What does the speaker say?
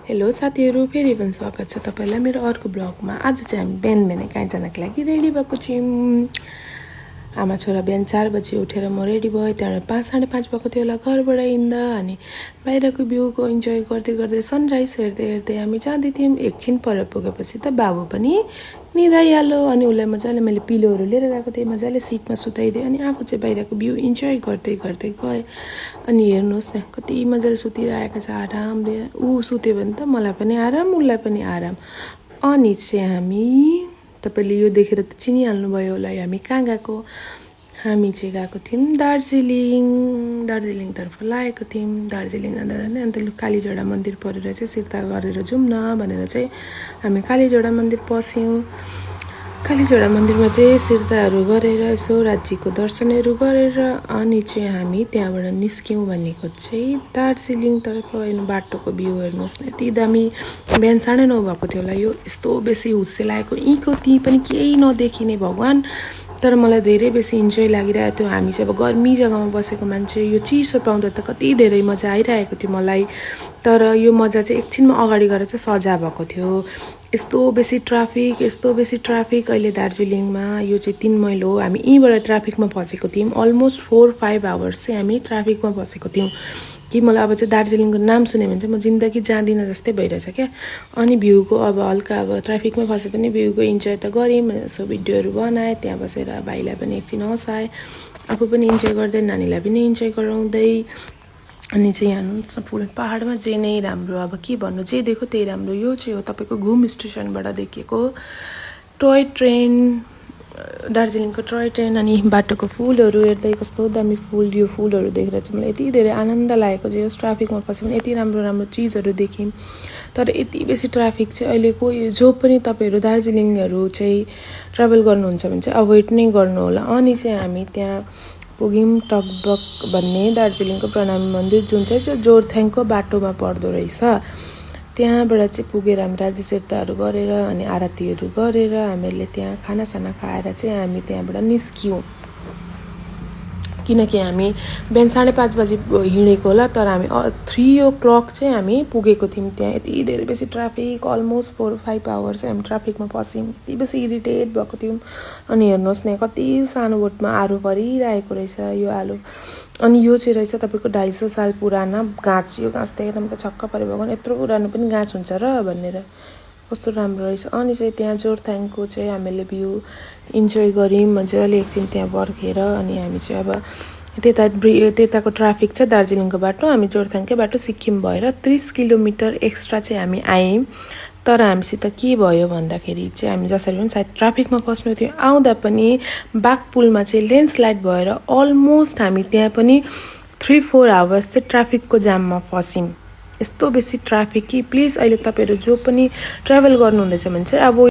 Hello साथीहरू, फेरि पनि स्वागत छ तपाईलाई मेरो अर्को ब्लगमा। आज चाहिँ हामी बिहान कहीँ जानका लागि रेडी भएको छौँ। आमा छोरा बिहान 4 बजी उठेर म रेडी भएँ। त्यहाँबाट 5 साढे 5 भएको थियो होला घरबाट हिँड्दा। अनि बाहिरको भ्यूको इन्जोय गर्दै गर्दै सनराइज हेर्दै हेर्दै हामी जाँदै थियौँ। एकछिन पर पुगेपछि त बाबु पनि निदाइहाल्यो। अनि उसलाई मजाले मैले पिलोहरू लिएर गएको थिएँ, मजाले सिटमा सुताइदिएँ। अनि आफू चाहिँ बाहिरको भ्यू इन्जोय गर्दै गर्दै गएँ। अनि हेर्नुहोस् न कति मजाले सुतिरहेको छ आरामले। ऊ सुत्यो भने त मलाई पनि आराम, उसलाई पनि आराम। अनि चाहिँ हामी, तपाईँले यो देखेर त चिनिहाल्नुभयो होला हामी कहाँ गएको। हामी चाहिँ गएको थियौँ दार्जिलिङतर्फ लागेको थियौँ। दार्जिलिङ जाँदा जाँदै अन्त कालीझोडा मन्दिर परेर चाहिँ सिर्ता गरेर जाउँ न भनेर चाहिँ हामी कालीझोडा मन्दिर पस्यौँ। कालीझोडा मन्दिरमा चाहिँ सिर्ताहरू गरेर यसो राज्यको दर्शनहरू गरेर अनि चाहिँ हामी त्यहाँबाट निस्क्यौँ। भनेको चाहिँ दार्जिलिङतर्फ। बाटोको भ्यू हेर्नुहोस् न, यति दामी। बिहान 9:30 भएको थियो होला। यो यस्तो बेसी हुस्से लागेको, यहीँको त्यहीँ पनि केही नदेखिने भगवान्। तर मलाई धेरै बेसी इन्जोय लागिरहेको थियो। हामी चाहिँ अब गर्मी जग्गामा बसेको मान्छे, यो चिसो पाउँदा त कति धेरै मजा आइरहेको थियो मलाई। तर यो मजा चाहिँ एकछिनमा अगाडि गएर चाहिँ सजा भएको थियो। यस्तो बेसी ट्राफिक अहिले दार्जिलिङमा। यो चाहिँ 3 माइल हो। हामी यहीँबाट ट्राफिकमा फसेको थियौँ। अलमोस्ट 4-5 आवर्स चाहिँ हामी ट्राफिकमा फसेको थियौँ। कि मलाई अब चाहिँ दार्जिलिङको नाम सुन्यो भने चाहिँ म जिन्दगी जाँदिनँ जस्तै भइरहेछ क्या। अनि भ्यूको अब हल्का अब ट्राफिकमा फसे पनि भ्यूको इन्जोय त गऱ्यौँ। यसो भिडियोहरू बनाएँ त्यहाँ बसेर। भाइलाई पनि एकछिन हँसाएँ, आफू पनि इन्जोय गर्दै नानीलाई पनि इन्जोय गराउँदै। अनि चाहिँ यहाँ फुल पहाडमा जे नै राम्रो, अब के भन्नु, जे देखो त्यही राम्रो। यो चाहिँ हो तपाईँको घुम स्टेसनबाट देखिएको टोय ट्रेन, दार्जिलिङको टोय ट्रेन। अनि बाटोको फुलहरू हेर्दै कस्तो दामी फुल। यो फुलहरू देखेर चाहिँ मलाई यति धेरै आनन्द लागेको चाहिँ यस ट्राफिकमा फस्यो भने यति राम्रो राम्रो चिजहरू देख्यौँ। तर यति बेसी ट्राफिक चाहिँ अहिलेको जो पनि तपाईँहरू दार्जिलिङहरू चाहिँ ट्राभल गर्नुहुन्छ भने चाहिँ अभोइड नै गर्नु होला। अनि चाहिँ हामी त्यहाँ पुग्यौँ टकबक भन्ने दार्जिलिङको प्रणामी मन्दिर, जुन चाहिँ जोरथाङको बाटोमा पर्दो रहेछ। त्यहाँबाट चाहिँ पुगेर हामी राज्य सिर्ताहरू गरेर अनि आरतीहरू गरेर हामीहरूले त्यहाँ खानासाना खाएर चाहिँ हामी त्यहाँबाट निस्क्यौँ। किनकि हामी बिहान 5:30 बजी हिँडेको होला, तर हामी 3 o'clock चाहिँ हामी पुगेको थियौँ त्यहाँ। यति धेरै बेसी ट्राफिक, अलमोस्ट 4-5 आवर्स चाहिँ हामी ट्राफिकमा फस्यौँ। यति बेसी इरिटेट भएको थियौँ। अनि हेर्नुहोस् न कति सानो बोटमा आलु परिरहेको रहेछ यो आलु। अनि यो चाहिँ रहेछ तपाईँको 250 साल पुराना गाछ। यो गाछ देखेर म त छक्क परेँ, भगवान् यत्रो पुरानो पनि गाछ हुन्छ र भनेर। कस्तो राम्रो रहेछ। अनि चाहिँ त्यहाँ जोरथाङको चाहिँ हामीले भ्यू इन्जोय गऱ्यौँ मजाले एकछिन त्यहाँ पर्खेर। अनि हामी चाहिँ अब त्यताको ट्राफिक छ दार्जिलिङको बाटो, हामी जोरथाङकै बाटो सिक्किम भएर 30 किलोमिटर एक्स्ट्रा चाहिँ हामी आयौँ। तर हामीसित के भयो भन्दाखेरि चाहिँ हामी जसरी पनि सायद ट्राफिकमा फस्नु थियो, आउँदा पनि बाघपुलमा चाहिँ ल्यान्डस्लाइड भएर अलमोस्ट हामी त्यहाँ पनि 3-4 आवर्स चाहिँ ट्राफिकको जाममा फस्यौँ। यस्तो बेसी ट्राफिक कि प्लिज अहिले तपाईँहरू जो पनि ट्राभल गर्नुहुँदैछ भने चाहिँ अब